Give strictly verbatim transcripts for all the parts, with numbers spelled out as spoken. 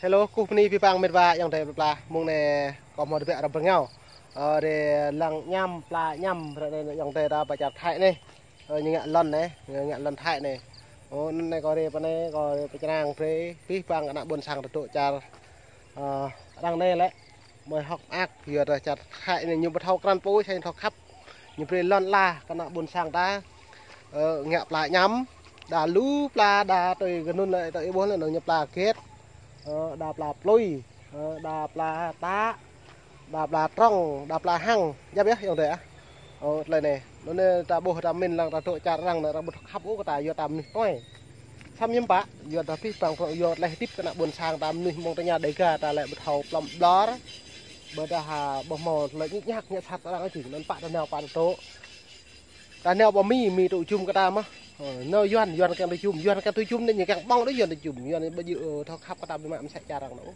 Hello, kơkuh pơni abih bang met wa ayŏng adơi pla. Mông anai kâo hmâo tơbiă ră bơrngao. Ơ, rai lăng añăm, pla añăm, ră anai ayŏng adơi ta pơ čar Thái anai. Ơ, ñu ngă lŏn anai, ñu ngă lŏn Thái anai. Ơ, anŭn anai kâo rai pơ anai, kâo rai pơčrang brơi abih bang ană ƀôn sang ta dŏ čar, ơ, arăng anai lĕ. Mơi hơ̆k mơak, yua dah čar Thái anai ñu ƀu thâo krăn pô, sa ñu thâo khăp. Ñu brơi lŏn ala kơ ană ƀôn sang ta. Ơ, ngă pla añăm, đa lu pla, đa tui gơnun lĕ, tui ih ƀuh lĕ, ñu pla get. Ơ, đa pla plui, ơ, đa pla tă, đa pla trong, đa pla hăng. Djŏp yơh, ayŏng adơi ah. Ơ, tơlơi anai. Anŭn anai ta ƀuh ta mĭn lăng ta dŏ čar arăng anai, arăng ƀu thâo khăp ôh kơ ta, yua ta mơnuih tui. Samơ̆ hiư̆m pă, yua dah abih bang phrâo yua tơlơi hơdip kơ ană ƀôn sang ta mơnuih mơ̆ng tơña Đêga ta lĕ ƀu thâo plŏm ƀlŏr. Ƀôdah ha ƀu hmâo tơlơi ñik ñak ngă sat arăng jing, anŭn pă ta nao pă ta dŏ. Ta nao pơ Mi, Mi tŭ jum kơ ta mơ̆n. Ơ, nao Yuan, Yuan kiăng tŭ jum, Yuan kiăng tŭ jum anai ñu kiăng ƀơ̆ng đôč Yuan tŭ jum, Yuan ƀu djơ̆, ơ, thâo khăp kơ ta biă mă mơsĕ čar arăng anŭn.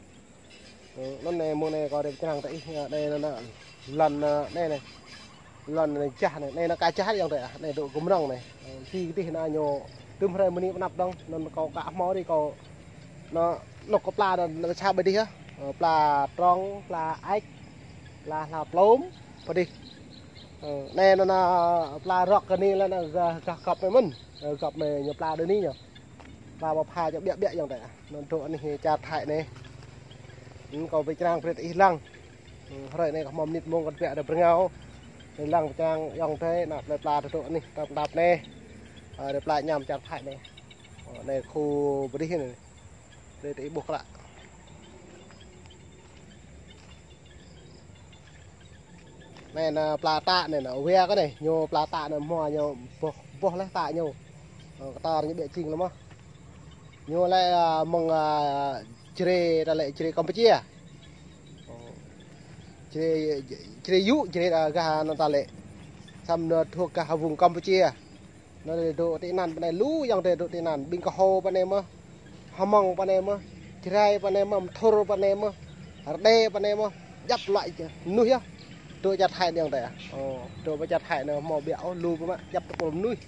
Ơ, anŭn anai mông anai kâo rai pơčrang tơ ih, ơ, anai anŭn anŭn. Lŏn, ơ, anai anai. Lŏn anai jah anai, anai anŭn kơ jah ayŏng adơi ah, anai dŏ gơmrŏng anai. Ơ, ti kơdih anŭn ñu tŭm hrơi mơni pơanăp dơ̆ng, anŭn kâo ka hmâo rai kâo anŭn, anŭn kâo pla anŭn, anŭn sa ƀơi dih ah. Ơ, pla trong, pla ač, pla hla plôm, pơ dih. Ơ, anai anŭn, anŭn pla rŏk kơ anai lĕ anŭn gah, gah gŏp anai mơ̆n. Ơ, gŏp anai ñu pla đơi anai ñu. Pla pơpha čô ƀiă ƀiă ayŏng adơi ah. Anŭn dŏ anih čar Thái anai. Anŭn kâo pơčrang brơi ih lăng. Hrơi anai kâo hmâo mơnit mông kâo tơbiă ră bơrngao. Rai lăng pơčrang ayŏng adơi, ană plơi pla dŏ anih, tơm tap anai. Ơ, rai pla añăm čar Thái anai. Ơ, anai khu pơ dih anai. Brơi ih ƀuh klă. Anai anŭn pla tă anai, anŭn wia kơ anai, ñu pla tă anai hmua ñu boh, boh laih tă ñu. Ơ, kơtor ñu ƀiă jing lĕ mơ̆n. Ñu lĕ, ơ, mơ̆ng, ơ, Jre, ta lĕ Jre Campuchia. Ơ, Jre, Jre yŭ, Jre, ơ, gah anŭn ta lĕ. Samơ̆ anŭn thuộc gah vùng Campuchia. Anŭn lĕ dŏ tị nạn pơ anai lu ayŏng adơi dŏ tị nạn, ƀing Kơho pơ anai mơ̆n, Hmông pơ anai mơ̆n, Jrai pơ anai mơ̆n, Mthur pơ anai mơ̆n, Rơđê pơ anai mơ̆n, djŏp luai čar mơnuih yơh. Dŏ čar Thái anai ayŏng adơi ah. Ơ, dŏ pơ čar Thái anai hmâo ƀiă ôh, lu biă mă, djŏp tơpul mơnuih.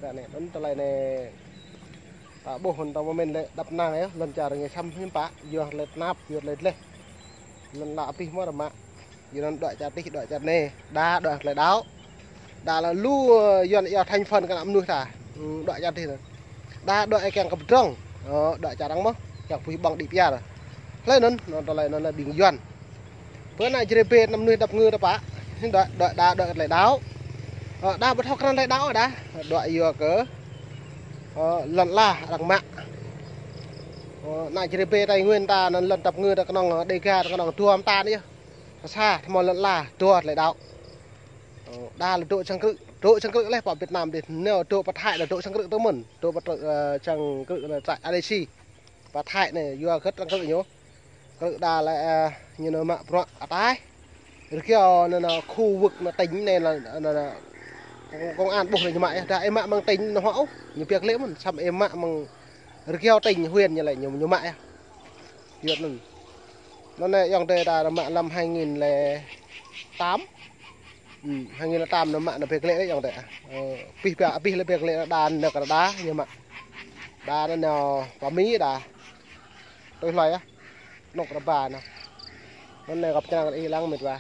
Ră anai, anŭn tơlơi anai ta ƀuh anŭn ta mơ̆n lĕ đăp năng yơh, lŏn čar ñu samơ̆ hiư̆m pă, yua tơlơi tơnap, yua tơlơi dleh. Lŏn ala abih mơ̆n rơmă. Yua anŭn dŏ čar tih, dŏ čar anai, đa dŏ tơlơi đaŏ. Đa lĕ lu, ơ, Yuan yua thành phần kơ ană mơnuih ta. Ư, dŏ čar tih anŭn. Đa dŏ kiăng kơ pơdrŏng. Ơ, dŏ čar arăng mơ̆n, kiăng pui ƀơ̆ng đĭ pơyar. Hlơi anŭn, anŭn tơlơi anŭn lĕ ƀing Yuan. Pơ ană Jrai ƀĕ ană mơnuih dăp ngư ta pă. Dŏ, dŏ, đa dŏ tơlơi đaŏ. Ơ, đa ƀu thâo krăn tơlơi đaŏ đa. Dŏ yua kơ, ơ, lŏn ala arăng mă. Ơ, ană Jrai ƀĕ Tây Nguyên ta, anŭn lŏn dăp ngư ta kơnơ̆ng, ơ, Đêga ta kơnơ̆ng duăm ta anai yơh. Sa, tơmâo lŏn ala, dua tơlơi đaŏ. Ơ, đa lĕ dŏ sang krư̆, dŏ sang krư̆ laih pơ Việt Nam dih, anai dŏ pơ Thái lĕ dŏ sang krư̆ tơ mơ̆n, dŏ pơ, ơ, sang krư̆ anai trại A D C. Pơ Thái anai, yua hơget sang krư̆ ñu. Krư̆ đa lĕ, ơ, ñu anŭn mă bruă ataih. Rơgao anŭn, anŭn khu vực anŭn tỉnh anai lĕ, anŭn, anŭn công, công an ƀuh lĕ ñu mă yơh. Đa ih mă mơ̆ng tỉnh anŭn hŏ ôh, ñu biă glĕ mơ̆n, samơ̆ ih mă mơ̆ng rơgao tỉnh huyện ñu lĕ ñu, ñu mă yơh. Yua anŭn. Anŭn anai ayŏng adơi ta mă lăm hai nghìn lẻ tám. Ư, hai nghìn lẻ tám anŭn mă anŭn biă glĕ lĕ ayŏng adơi. Ơ, abih ba, abih lĕ biă glĕ lĕ đa anŭn kơ đa ñu mă. Đa anŭn pơ Mi đa. Tui hloi ah. Anŏ rơba anŭn. Anŭn anai kâo pơčrang kơ ih lăng met wa.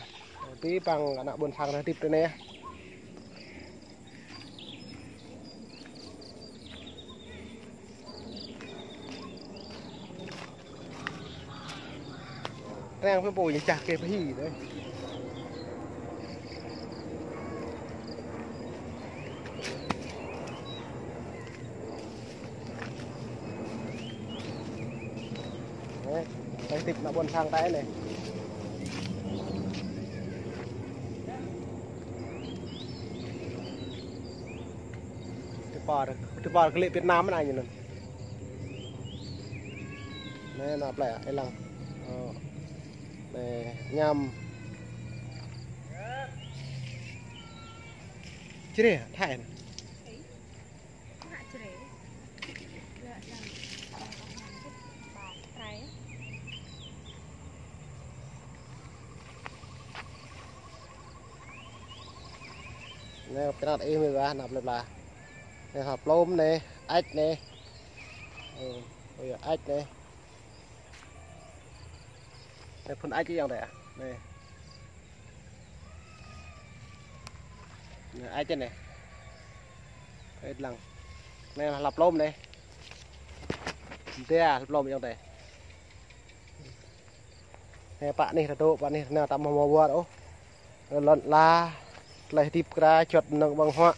Abih bang ană ƀôn sang ta hơdip tui anai ah. Răng pơ pô ñu čah kơ pơhĭ đơi. Anai, tơlơi hơdip ană ƀôn sang ta anai. Tơpar, tơpar kơ lĕ Việt Nam anai ñu anŭn. Anai, anŭn plơi ah, ih lăng. Ơ. Anai, añăm. Jre, Thái anai. Anai, pơkra ih met wa, anăp lĕ pla. Anai, hla plôm anai, ač anai. Ơ, ơ, ač anai. Anai phŭn ač ayŏng adơi. Anai. Anai ač anai. Ač lăng. Anai hlăp lŏm anai. Anai hlăp lŏm ayŏng adơi. Anai pă anih ta dŏ, pă anih ta nao ta mơ̆ mơ̆ wơr ôh. Lŏn ala, tơlơi hơdip kra, čuăt mơnơ̆ng ƀơ̆ng huă.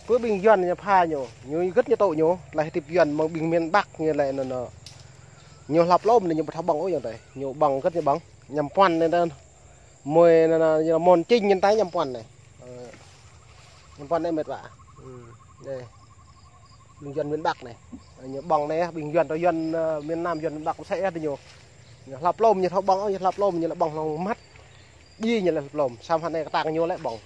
Pơ ƀing Yuan ñu pha ñu, ñu gĭt ñu tŭ ñu, tơlơi hơdip Yuan mơ̆ng ƀing miền Bắc ñu lĕ anŭn. Ñu hlăp lŏm anai ñu ƀu thâo ƀơ̆ng ôh ayŏng adơi. Ñu ƀơ̆ng gĭt ñu ƀơ̆ng. Ñăm puăn anai anŭn. Mơi anŭn, anŭn, ñu mơ̆n čing ñu tai ñăm puăn anai. Ơ, ñăm puăn anai mĕt wa. Ư, anai. Ƀing Yuan miền Bắc anai. Ñu ƀơ̆ng anai, ƀing Yuan tơ Yuan, ơ, miền Nam, Yuan miền Bắc sĕ yơh tơ ñu. Ñu hlăp lŏm, ñu thâo ƀơ̆ng, ñu hlăp lŏm, ñu lĕ ƀơ̆ng hlŏng măt. Ƀing ñu lĕ hlăp lŏm, samơ̆ anai kơtang ñu lĕ ƀơ̆ng.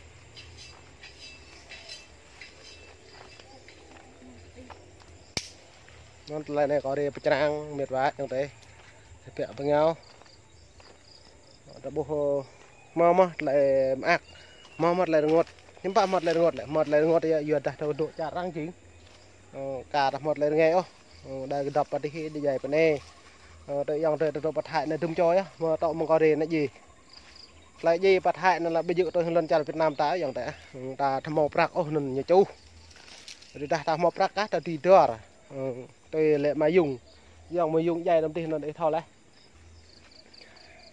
Anŭn tơlơi anai kâo rai pơčrang mĕt wa ayŏng adơi. Biă bơngao. Ơ, ta ƀuh, ơ, hmâo mơ̆ tơlơi mơak, hmâo mơ̆ tơlơi rơngot. Hiư̆m pă hmâo tơlơi rơngot lĕ, hmâo tơlơi rơngot yơh, yua dah ta dŏ čar arăng jing. Ơ, ka ta hmâo tơlơi rơngai ôh. Ơ, đa kơdŏp pơ adih, đa djai pơ anai. Ơ, tơ ayŏng adơi ta dŏ pơ Thái anai dŭm čô yơh, hmâo tŏ mơ̆ng kâo rai anai djai. Tơlơi djai pơ Thái anai lĕ ƀu djơ̆ tui lŏn čar Việt Nam ta ayŏng adơi. Ơ, ta thâo hmâo prăk ôh anŭn ñu čuh. Tơdah ta hmâo prăk kah ta dưi dơr. Ơ, tui lĕ mơyŭng. Ayŏng mơyŭng djai tơm adih anŭn ih thâo laih.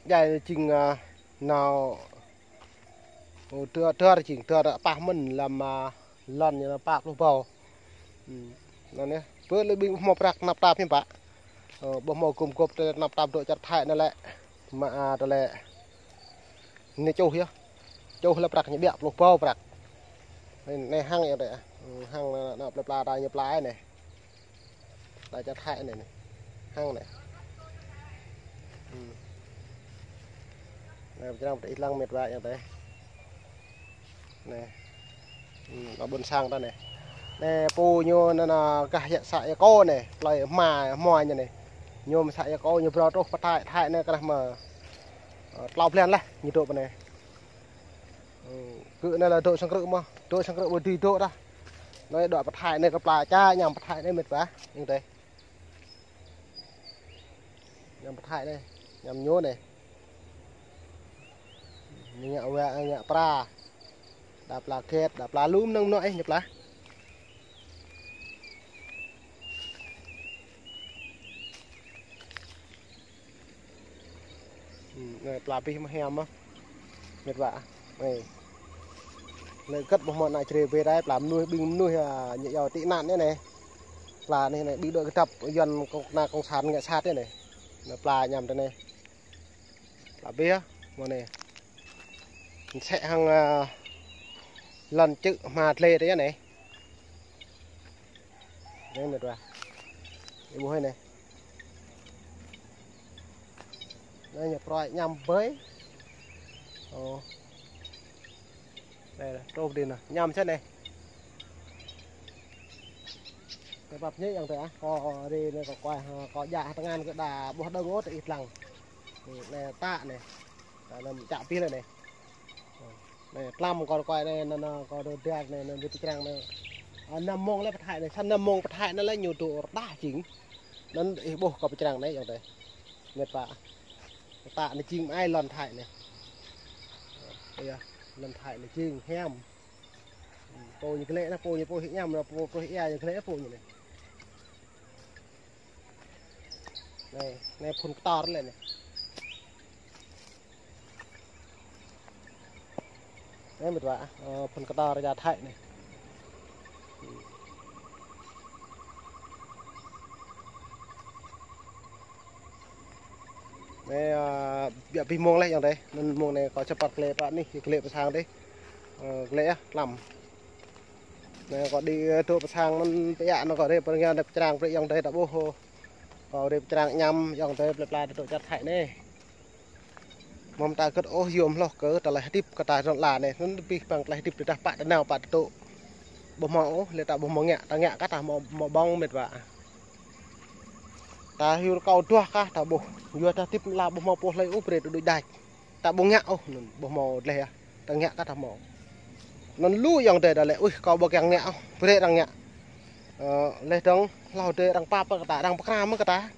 Djai jing, ơ, nao, ơ, dơr, dơr jing, dơr pah mơ̆n lăm, ơ, lŏn ñu pă pluh ƀâo. Ư, anŭn yơh. Pơ lĕ ƀing ƀu hmâo prăk tơnap tap hiư̆m pă. Ơ, ƀu hmâo gum gôp tơnap tap dŏ čar Thái anai lĕ. Mă, ơ, tơlơi anai čuh yơh. Čuh lĕ prăk ñu biă pluh ƀâo prăk. Anai, anai hăng yơh adơi. Ư, hăng anai, anai plơi pla ta ñu pla anai. Đa čar Thái anai, anai. Hăng anai. Ư. Anai, pơčrang pơ adih lăng mĕt wa ayŏng adơi. Anai. Ư, anai ƀôn sang ta anai. Anai, pô ñu anŭn, anŭn gah yă să Ia Kô anai. Plơi hma, hmua ñu anai. Ñu mơ̆ să Ia Kô ñu phrâo truh pơ Thái, Thái anai kơnah mơ̆, ơ, klâo blan laih ñu dŏ pơ anai. Ư, gơ̆ anai lĕ dŏ sang krư̆ mơ̆n, dŏ sang krư̆ ƀu dưi dŏ tah. Anai dŏ pơ Thái anai kơ pla ča ñăm pơ Thái anai mĕt wa, ayŏng adơi. Ñăm pơ Thái anai, ñăm ñu anai. Ñu ngă wa, ngă pra. Đa pla get, đa pla lŏm mơnơ̆ng mơnuă ih ñu pla. Ư, anai pla abih mơ̆ hiam mơ̆n. Mĕt wa. Anai. Anai gĭt ƀuh mơ̆ anai čre bê đai pla mơnuih ƀing mơnuih, ơ, ñu iâu tị nạn anai. Pla anai, anai ƀing dŏ kơdŏp Yuan kông, kơna kông sản ngă sat anai. Anai pla ñăm tơ anai. Pla abih mơ̆ anai. Sĕ hăng, ơ, lŏn čư̆ hma tlê tơ anai. Anai mĕt wa. Ih ƀuh anai. Anai ñu proi ñăm ƀơi. Ơ. Anai, truh pơ adih anai. Ñăm sĕ anai. Anai pap ñĕ ayŏng adơi ah. Kâo rai anai kâo kuai, kâo djă hơtơngan kơ đa ƀuh đơ̆ng ôh tơ ih lăng. Anai, anai tă anai. Tă anai čă abih lĕ anai. Anai, tlam kâo kuai anai, anai, anai, kâo dŏ dăr anai, anai, dŏ pơčrang anai. Ơ, năm mông lĕ pơ Thái anai, sa năm mông pơ Thái anai lĕ ñu dŏ rơđah jing. Anŭn ih ƀuh kâo pơčrang anai ayŏng adơi. Mĕt wa. Tă anai jing mơai lŏn Thái anai. Ơ, yơh, lŏn Thái anai jing hiam. Ư, pô ñu glĕ anai, pô ñu pô hĭ ñăm anai, pô, pô hĭ ia ñu glĕ anai, pô ñu anai. Anai, anai phŭn kơtor lĕ anai. Anai mĕt wa, ơ, phŭn kơtor čar Thái anai. Anai, ơ, biă abih mông laih ayŏng adơi. Anŭn mông anai kâo čơpăt glĕ pơ anih, glĕ pơ sang adih. Ơ, glĕ yơh, tlam. Anai kâo đĭ, ơ, dŏ pơ sang anŭn pơ ia anŭn kâo rai pơrơngiao anai pơčrang brơi ayŏng adơi ta ƀuh. Kâo rai pơčrang ñăm ayŏng adơi plơi pla ta dŏ čar Thái anai. Mơ̆ ta gĭt ôh yôm hloh kơ tơlơi hơdip kơ ta lŏn ala anai. Anŭn abih bang tơlơi hơdip tơdah pă ta nao pă ta dŏ. Ƀu hmâo ôh, lĕ ta ƀu hmâo ngă, ta ngă kah ta hmâo, hmâo ƀơ̆ng mĕt wa. Ta hyu rơkâo duah kah ta ƀuh. Yua ta hơdip lăm ala ƀu hmâo pô hlơi ôh brơi ta đuaĭ đač. Ta ƀu ngă ôh, anŭn ƀu hmâo dleh yơh. Ta ngă kah ta hmâo. Anŭn lu ayŏng adơi đa lĕ, uih, kâo ƀu kiăng ngă ôh, brơi arăng ngă. Ơ, laih dơ̆ng, hlâo adơi arăng pap kơ ta, arăng pơkra mơ̆ kơ ta.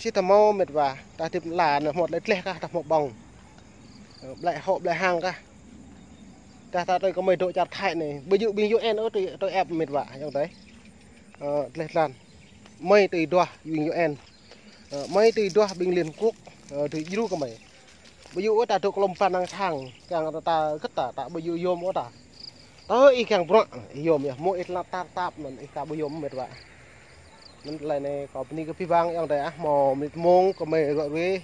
Či ta hmâo mĕt wa, ta hơdip la anai hmâo tơlơi tleh kah, ta hmâo ƀơ̆ng. Ơ, ƀlĕ hŏ, ƀlĕ hăng kah. Tah ta tui kơ mơi dŏ čar Thái anai. Ƀu djơ̆ ƀing U N ôh tui, tui ĕp mĕt wa, ayŏng adơi. Ơ, tleh tlan. Mơi tui duah ƀing U N. Ơ, mơi tui duah ƀing Liên Quốc, ơ, tui djru kơ mơi. Ƀu djơ̆ ôh ta dŏ klom pran năng sang, kiăng ta, ta gĕt ta, ta ƀu djơ̆ yôm ôh ta. Tơ ih kiăng bruă, ih yôm yơh, hmâo ih tơlơi tap tap anŭn ih ka ƀu yôm mĕt wa. Anŭn tơlơi anai kâo bơni kơ abih bang ayŏng adơi ah, hmâo mơnit mông kơ mơi ruă ruê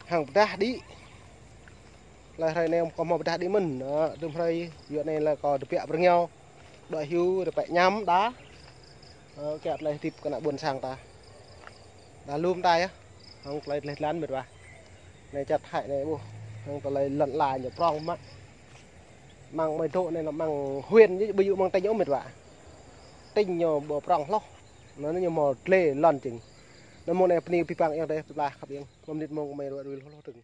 hăng pơdah đĭ. Tơlơi hrơi anai kâo hmâo pơdah đĭ mơ̆n, ơ, tơm hrơi yua anai lĕ kâo tơbiă pơrơngiao. Đuaĭ hyu rơpĕ añăm đa. Ơ, kiăng tơlơi hơdip kơ ană ƀôn sang ta. Đa lum ta yơh. Hăng tơlơi tleh tlan mĕt wa. Anai čar Thái anai ƀuh. Hăng tơlơi lŏn ala ñu prŏng mă. Mơ̆ng mơi dŏ anai lĕ mơ̆ng huyện, ƀu djơ̆ mơ̆ng tỉnh ôh mĕt wa. Tỉnh ñu ƀu prŏng hloh. Anŭn ñu hmâo tleh lŏn jing. Anŭn mơ̆ng anai bơni abih bang ayŏng adơi, pơblah khăp yang. Hmâo mơnit mông kơ mơi ruă ruê hloh hloh dơ̆ng.